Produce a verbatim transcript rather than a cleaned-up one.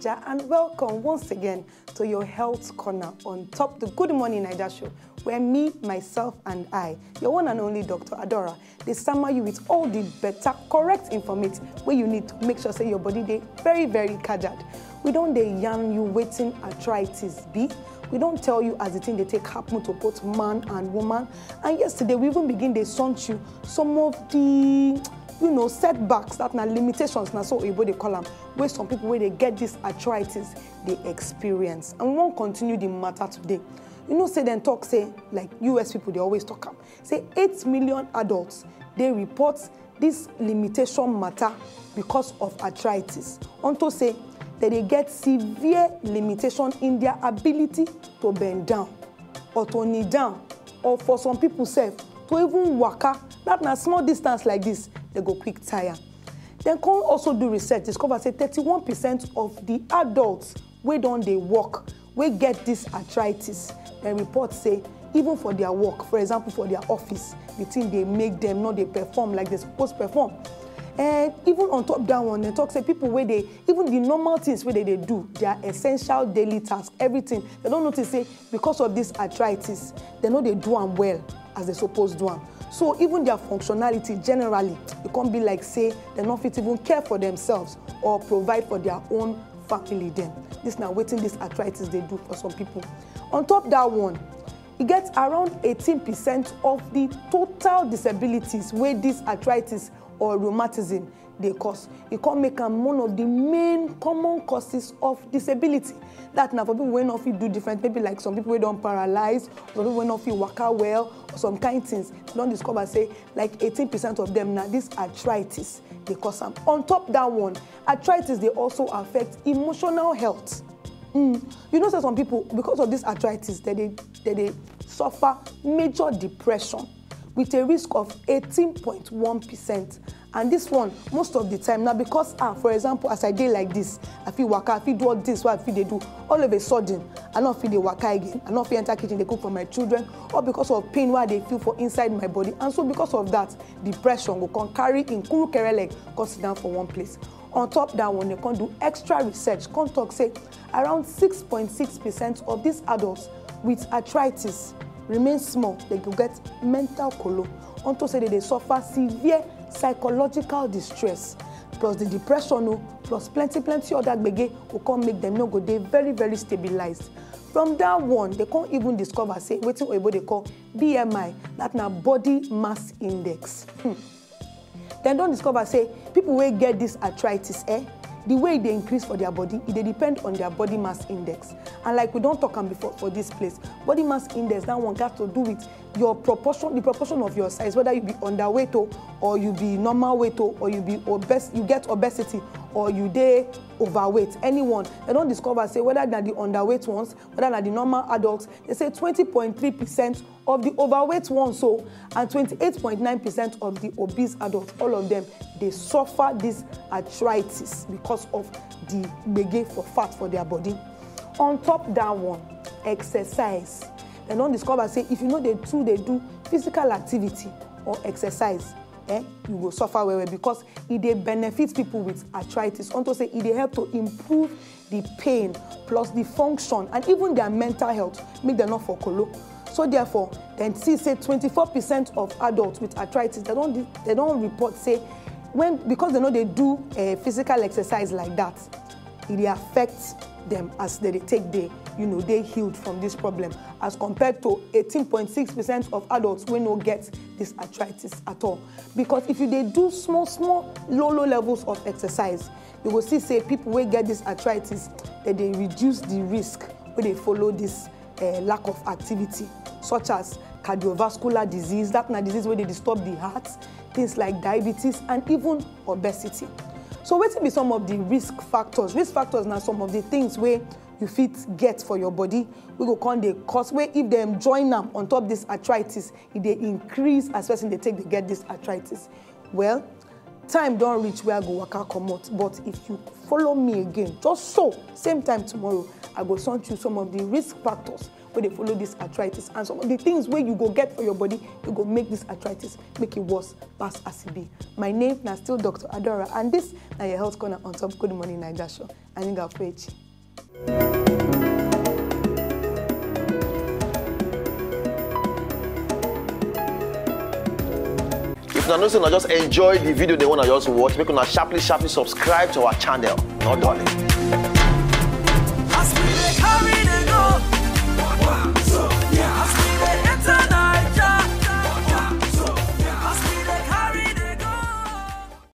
Naija, and welcome once again to your health corner on top the Good Morning Naija show, where me, myself, and I, your one and only Doctor Adora, dey summer you with all the better, correct information where you need to make sure say your body dey very, very kajad. We don dey yarn you wetin arthritis be. We don tell you as the thing dey take happen to both man and woman. And yesterday, we even begin dey sound you some of the, you know, setbacks, that na limitations, na so oyibo dey call am, wey some people wey dey get this arthritis dey experience. And we wan continue the matter today. You know say dem talk say, like, U S people dey always talk am, say eight million adults dey report this limitation matter because of arthritis, unto say dem dey get severe limitation in their ability to bend down or to kneel down, or for some people sef to even waka, that na small distance like this, dem go quick tire. Dem come also do research, discover say thirty-one percent of the adults wey don dey work, wey get this arthritis, dem report say even for their work, for example, for their office, the thing dey make dem no dey perform like they suppose perform. And even on top that one, dem talk say people wey dey, even the normal things wey dem dey do, their essential daily task, everything, dem don notice say because of this arthritis, dem no dey do am well as they suppose do am. So even their functionality generally, e come be like say dem no fit even care for themselves or provide for their own family dem. This na wetin this arthritis dey do for some people. On top that one, e get around eighteen percent of the total disabilities wey this arthritis or rheumatism dey cause. E come make am one of the main common causes of disability. That na for people wey no fit do different, maybe like some people wey don paralyze, some people wey no fit waka well, or some kind things. Dem don discover say like eighteen percent of them na this arthritis dey cause am. On top that one, arthritis dey also affect emotional health. Mm. You know say some people, because of this arthritis, dem dey, dem dey suffer major depression with a risk of eighteen point one percent. And this one, most of the time, na because, ah, for example, as I dey like this, I fit waka, I fit do all this wey I fit dey do. All of a sudden, I no fit dey waka again. I no fit enter kitchen dey cook for my children, or because of pain wey I dey feel for inside my body. And so because of that, depression go come carry im kuru kere leg, come sit down for one place. On top that one, dem come do extra research, come talk say around six point six percent of these adults with arthritis remain small, dem go get mental kolo, unto say dem dey suffer severe psychological distress, plus the depression o, plus plenty plenty other gbege go come make dem no go dey very, very stabilized. From that one, dem come even discover say wetin oyibo dey call B M I, that na body mass index. Hmm. Dem don discover say people wey get this arthritis, eh, the way e dey increase for their body, e dey depend on their body mass index. And like we don talk am before for this place, body mass index, that one got to do with your proportion, the proportion of your size, whether you be underweight o, or you be normal weight o, or you be obese, you get obesity, or you dey overweight. Anyone, dem don discover say whether na the underweight ones, whether na the normal adults, dem say twenty point three percent of the overweight ones, so, and twenty-eight point nine percent of the obese adults, all of them dey suffer this arthritis because of the gbege for fat for their body. On top that one, exercise. Dem don discover say if you no dey too dey do physical activity or exercise, eh, you go suffer well well, because e dey benefit people with arthritis, unto say e dey help to improve the pain, plus the function, and even their mental health, make dem no for kolo. So therefore, dem see say twenty-four percent of adults with arthritis, dem don di-, dem don report say when, because dem no dey do, eh, physical exercise like that, e dey affect them as dem dey take dey, you know, dey healed from this problem, as compared to eighteen point six percent of adults wey no get this arthritis at all. Because if you dey do small small, low low levels of exercise, you go see say people wey get this arthritis, dem dey reduce the risk wey dey follow this, eh, lack of activity, such as cardiovascular disease, that na disease wey dey disturb the heart, things like diabetes, and even obesity. So wetin be some of the risk factors? Risk factors na some of the things wey you fit get for your body, wey go come dey cause, wey if dem join am on top this arthritis, e dey increase as person dey take dey get this arthritis. Well, time don reach wey I go waka comot, but if you follow me again, just so, same time tomorrow, I go sound you some of the risk factors wey dey follow this arthritis, and some of the things wey you go get for your body, you go make this arthritis make it worse pass as e be. My name na still Doctor Adora, and this na your health corner on top Good Morning Naija show. Anyị ga-afụ echi. If una know say una just enjoy the video, they wanna just watch, make una sharply, sharply subscribe to our channel. No darling.